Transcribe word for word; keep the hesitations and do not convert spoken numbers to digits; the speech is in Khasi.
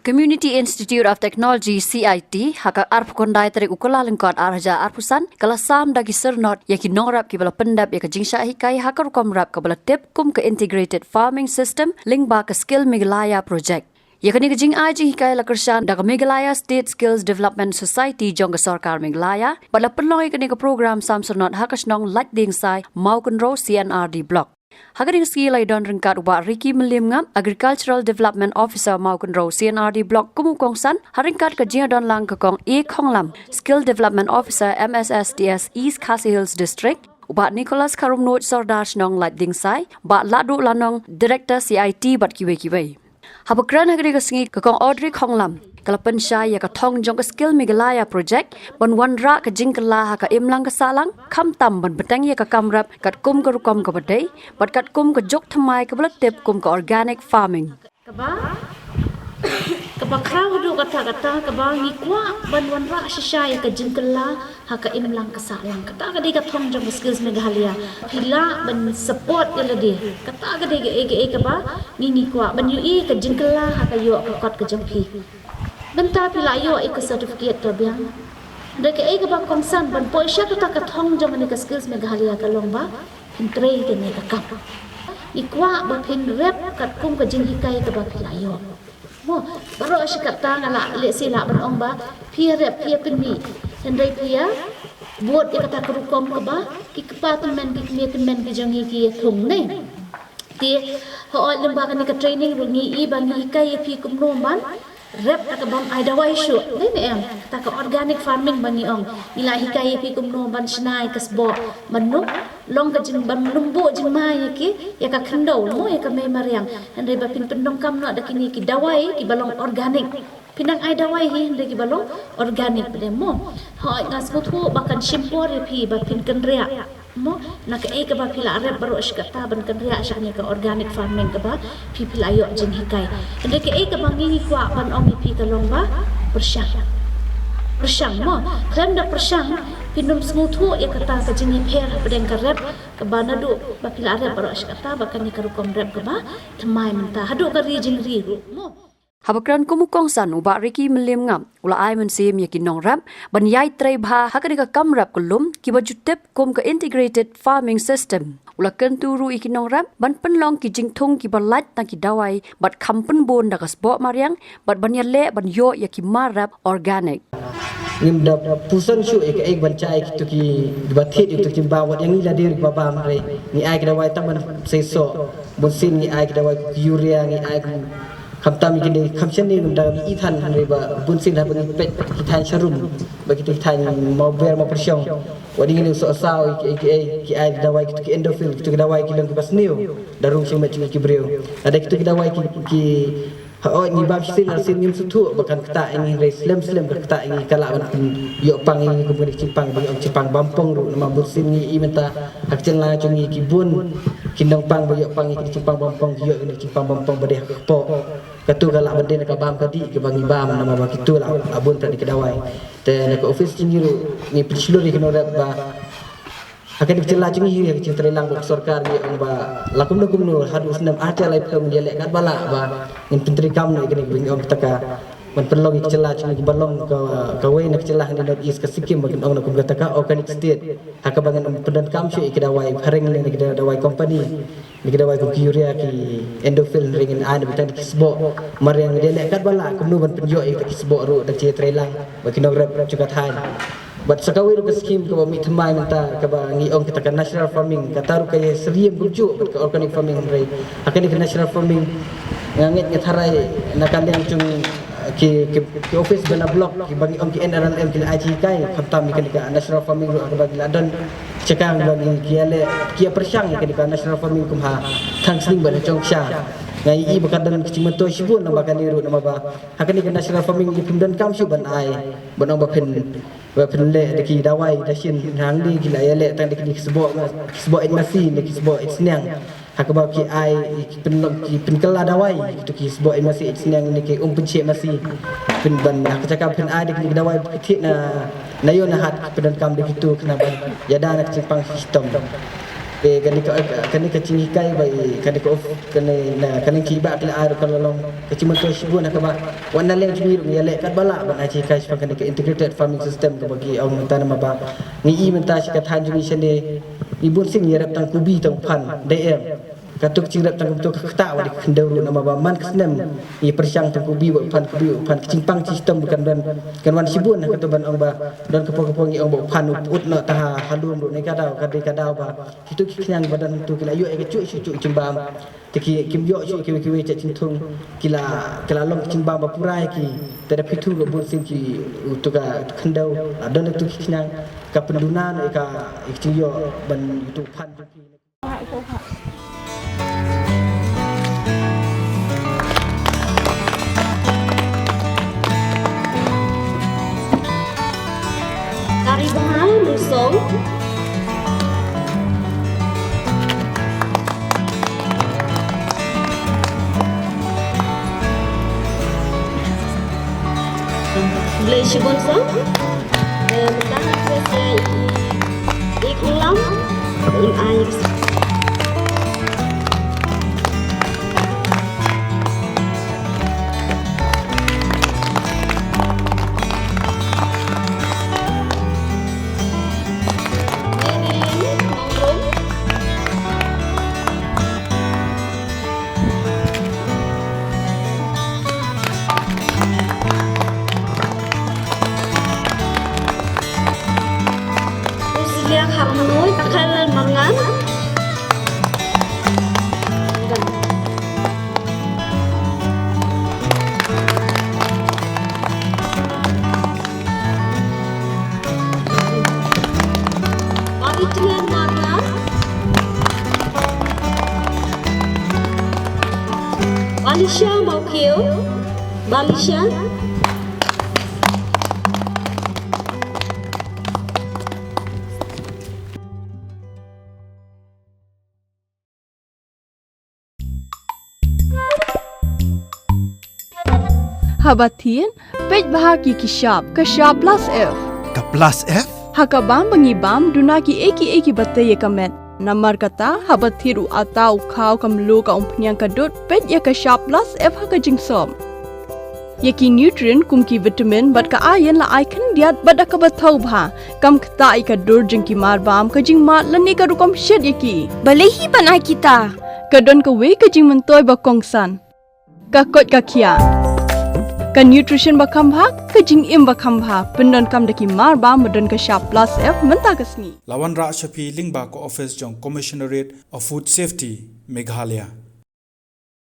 Community Institute of Technology, C I T, ha ka arphew khyndai tarik u Kyllalyngkot ar hajar arphew san, ka la sam da ki syrnod ïa ki nongrep kiba la pyndep ïa ka jingshah hikai ha ka rukom rep kaba la tip kum ka Integrated Farming System lyngba ka Skill Meghalaya Project. Ïa kane ka jingai jinghikai la kyrshan da ka Meghalaya State Skills Development Society jong ka Sorkar Meghalaya, bad la pynlong ïa kane ka program sam syrnod ha ka shnong Laitdingsai, Mawkynrew C and R D Block. Ha kane ka sngi la ïadon ryngkat u Bah Ricky Mylliemngap, Agricultural Development Officer Mawkynrew C and R D Block kum u kongsan, ha ryngkat ka jingïadon lang ka Kong A Khonglam, Skill Development Officer M S S D S East Khasi Hills District, u Bah Nicholas Kharumnuid, Sordar shnong Laitdingsai, Bah Lahduh Lanong, Director C I T bad kiwei kiwei. Haba kren ha kane ka sngi ka Kong Audrey Khonglam ka la pynshai ïa ka thong jong ka Skill Meghalaya Project ban wanrah ka jingkylla ha ka imlang ka sahlang, khamtam ban bteng ïa ka kam rep katkum ka rukom kaba dei bad katkum ka juk thymmai kaba la tip kum ka organic farming. Kaba, kaba khraw haduh katta katta kaba ngi kwah ban wanrah shisha ïa ka jingkylla ha ka imlang ka sahlang. Kata ka dei ka thong jong ka Skills Meghalaya. Phi lah ban support ïa lade. Kata ka dei kaei kaei kaba ngi ngi kwah ban ïohi ka jingkylla ha ka ïoh ka kot ka jong phi. Mynta phi lah ïoh ïa ka certificate to biang. Hynrei kaei kaba kongsan ban poi sha kata ka thong jong kane ka Skills Meghalaya ka long ba phin trei kane ka kam. Ngi kwah ba phin rep katkum ka jinghikai kaba phi lah ïoh. Mo, baroh shi katta nga lah lehse lah ban ong ba phi ïa rep, phi ïa pynmih. Hynrei phi ïa bud ïa kata ka rukom kaba ki kpa tymmen, ki kmie tymmen ki jong ngi ki ïa thung ne. Te hooid, lyngba kane ka training ruh ngi i ba ngi hikai ïa phi kumno ban rep da kaba ym ai dawai shuh. Dei ne em? Kata ka organic farming ba ngi ong. Ngi lah hikai ïa phi kumno ban shna ïa ka sboh mynno, long ka jing, ban ym buh jingma ïa ki, ïa ka khyndew, mo, ïa ka mei mariang. Hynrei ba phin pyndonkam noh da kine ki dawai kiba long organic. Phin nang ai dawai hi, hynrei kiba long organic pat de, mo. Hooid, nga sngewthuh ba kan shim por ïa phi ba phin kynriah, mo, na kaei kaba phi lah rep baroh shi katta ban kynriah sha kane ka organic farming kaba phi, phi lah ïoh jinghikai. Hynrei kaei kaba ngi ngi kwah ban ong ïa phi ka long ba pyrshang. Pyrshang, mo. Khlem da pyrshang phin ym sngewthuh ïa kata ka jingïapher hapdeng ka rep kaba naduh ba phi lah rep baroh shi katta bad kane ka rukom rep kaba thymmai mynta haduh ka ri jingri ruh, mo. Haba kren kum u kongsan, u Bah Ricky Mylliemngap u la ai mynsiem ïa ki nongrep ban ïai trei bha ha kane ka kam rep ka lum kiba ju tip kum ka Integrated Farming System. U la kyntu ruh ïa ki nongrep ban pynlong ki jingthung kiba lait na ki dawai bad kham pynbun da ka sboh mariang bad ban ïaleh ban ïoh ïa ki mar rep organic. Ngim da pyrshang shuh ïa kaei ban shai ïa kito kiba thied, ïa kito kiba bam, wat ïa ngi lade ruh kiba bam, hynrei ngi ai ki dawai tang ban seisoh. Bunsien ngi ai ki dawai ki urea, ngi ai ki, khamtam ïa kine, kham shane ngim da ngi i than, hynrei ba bunsien haba ngi peit ki thaiñ sharum, ba kito ki thaiñ Mawber, Mawpyrshong, wat ïa ngi ngi soh saw ïa ki, ïa ki, ïa ki ai ki dawai kito ki Endophil, kito ki dawai ki long kiba sniew da rung shong met jong ki briew. Lada kito ki dawai ki, ki Hooid, ngi bam shisien arsien ngim sngewthuh ba kan ktah ïa ngi, hynrei slem slem ka ktah ïa ngi, ka lah ban pynïoh pang ïa ngi kum kane ka jingpang ba ïoh jingpang bampong ruh, namar bunsien ngi i mynta ha ka jylla jong ngi ki bun ki nongpang ba ïoh pang ïa kane ka jingpang bampong, ki ïoh ïa kane ka jingpang bampong ba dei ha ka kpoh. Kato ka lah ban dei na ka bam ka dih kaba ngi bam, namar ba kito lah bun pat ki dawai. Te na ka office jong ngi ruh ngi pynshlur ïa ki nongrep ba ha kane ka jylla jong ngi, ha ka jingtrei lang bad ka sorkar, ngi ong ba la kumno kumno haduh u snem ar hajar laiphew ngin ïaleh katba lah ba ngin pyntreikam noh ïa kane kaba ngi ong kata ka ban pynlong ïa ka jylla jong ngi kaba long ka, kawei na ki jylla hangne North East, ka Sikkim, ba kin ong noh kum kata ka organic state. Ha kaba ngin pyndonkam shuh ïa ki dawai phareng ne ki dawai company, ne ki dawai kum ki urea, ki Endophil, hynrei ngin ai noh tang da ki sboh mariang, ngin ïaleh katba lah kumno ban pynïoh ïa ki sboh ruh da ka jingtrei lang bad ki nongrep jong ka thaiñ. Bad sa kawei ruh ka skim kaba mih thymmai mynta kaba ngi ong kata ka natural farming, kata ruh ka ïasyriem kumjuh bad ka organic farming, hynrei ha kane ka natural farming nga ngeit nga tharai na ka liang jong ki, ki, ki office ba na block kiba ngi ong ki N R L M ki la ai jinghikai, khamtam ïa kane ka natural farming ruh ha kaba ki la don shakang ba ngi, ki ïaleh, ki ïapyrshang ïa kane ka natural farming kum ha Thangsning bad ha Jongksha. Nga ïohi ba ka don ka jingmyntoi shibun namar kane ruh, namar ba ha kane ka natural farming ngi phim donkam shuh ban ai, ban ong ba phin, ba phin leh da ki dawai dashin, hangne ki la ïaleh tang da kine ki sboh, ki sboh eit masi ne ki sboh eit sniang. Ha kaba ki ai, ki pynlong, ki pynkylla dawai kito ki sboh eit masi eit sniang ne ki um pynsheh masi. Pynban ha ka jaka phin ai da kine ki dawai ba ki thied na, na ïew na hat, ki pyndonkam da kito khnang ban ïada na ka jingpang shitom. Te kane ka, kane ka jinghikai ba i, kane ka of, kane na, kane ki ba ki la ai ruh ka la long ka jingmyntoi shibun ha kaba wat na liang jong ngi ruh ngi ïaleh katba lah ban ai jinghikai shaphang kane ka integrated farming system kaba ki ong mynta, namar ba ngi i mynta sha ka thaiñ jong ngi shane ngi bun sien ngi rep tang kubi tang phan, dei em. Kato ka jingrep tang kumto ka ktah wat ïa ka khyndew ruh, namar ba man ka snem ngi pyrshang tang kubi wat phan, kubi wat phan, ka jingpang jingshitom kan wan, kan wan shibun. Ha kato ban ong ba don ka por ka por ngi ong ba phan u pyut noh tang ha lum ruh, ne ka daw, ka dei ka daw ba kito ki khñiang ba don to ki la ïoh ïa ka juh shuh juh jingbam. Te ki, kim ïoh shuh kiwei kiwei jait jingthung, ki la, ki la long ka jingbam ba pura ïa ki. Te da phi thuh ruh bun sien ki, uto ka khyndew la don uto ki khñiang, ka pynduna noh ïa ka, ïa ka jingïoh ban uto u phan jong ki. Kari bhal, Mynsong. Khublei shibun song. Eh, mynta hangne sa i, i khonglam un ai. Usilia Kharnoi, Takhal Marngan. Walitlian Marngan. Walisha Mawkiew. Walisha. Haba thied, peit bha ki ki shap, ka shap plus F. Ka plus F? Ha ka bam ba ngi bam, duna kiei kiei kiba tei ïa ka met. Namar kata, haba thied u atta, u khaw, ka mluh, ka umphniang, ka dud, peit ïa ka shap plus F ha ka jingsop. Ïa ki nutrient kum ki vitamin bad ka iron la ai khyndiat bad da kaba thaw bha. Kam ktah ïa ka dur jong ki marbam, ka jingmad lane ka rukom shet ïa ki. Balei hi ban ai kita? Ka don kawei ka jingmyntoi ba kongsan. Ka koit ka khiah. Ka nutrition ba kham bha, ka jingim ba kham bha. Pyndonkam da ki marbam ba don ka shap plus F mynta ka sngi. La wanrah sha phi lyngba ka office jong Commissionerate of Food Safety, Meghalaya.